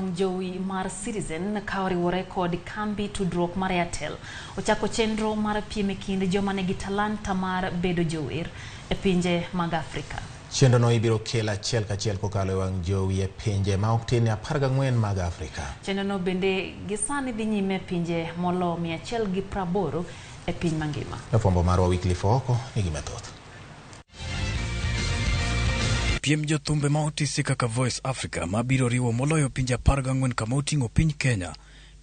Wang' jowi mar Citizen ka oriwore kod kambi tudruok mar Airtel ochako chenro mar piem e kind joma nigi talanta mar bedo jower e pinje mag Afrika. Chenrono ibiro kel achiel kachiel kokalo e wang' jowi e pinje ma ok tin ne 14 mag Afrika. Chenrono bende gisani dhi nyime e pinje molo 180 e piny mangima. Jafwambo marwa Wycliffe Ooko nigi mathoth. Piem jothumbe ma otisi kaka Voice Africa ma biro riwo moloyo pinje 14 kama oting'o piny Kenya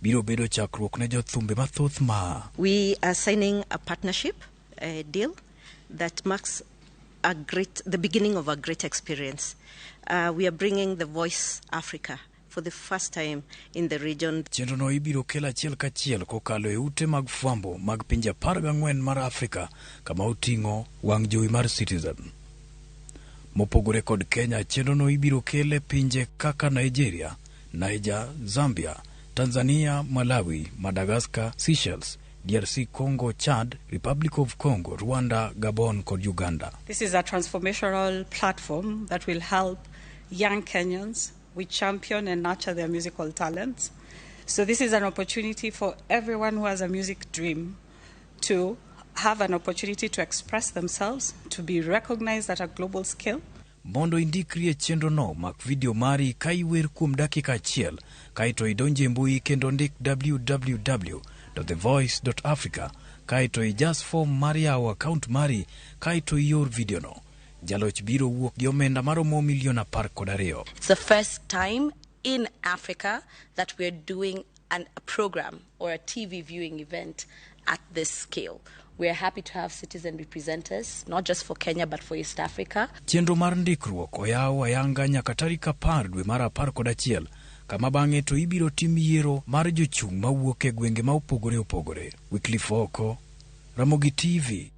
biro bedo chakruok ne jothumbe mathoth ma We are signing a partnership deal that marks the beginning of a great experience. We are bringing the Voice Africa for the first time in the region. Chenrono ibiro kel achiel kachiel kokalo e ute mag fwambo mag pinje 14 mar Afrika kama oting'o wang' jowi mar Citizen. Mopogore kod Kenya, chenrono ibiro kel e pinje kaka Nigeria, Niger, Zambia, Tanzania, Malawi, Madagascar, Seychelles, DRC Congo, Chad, Republic of Congo, Rwanda, Gabon kod Uganda. This is a transformational platform that will help young Kenyans. We champion and nurture their musical talents. So this is an opportunity for everyone who has a music dream to have an opportunity to express themselves, to be recognized at a global scale. Mondo indikri e chenrono, mak video mari ka iwer kuom dakika achiel, kaeto idonj e mbui kendo ndik www.thevoice.africa, kaeto ijas form mar yawo akaont mari, kaeto ior video no. Jaloch biro wuok gi omenda maromo milion 12. It's the first time in Africa that we're doing a program or a TV viewing event at this scale. We are happy to have citizen representatives, not just for Kenya, but for East Africa. Chenro mar ndikruok oyaw ayanga nyaka tarik 10 dwe mar 11, kama bang'e to ibiro tim yiero mar jochung' mawuok e gwenge ma opogore opogore. Wycliffe Ooko, Ramogi TV.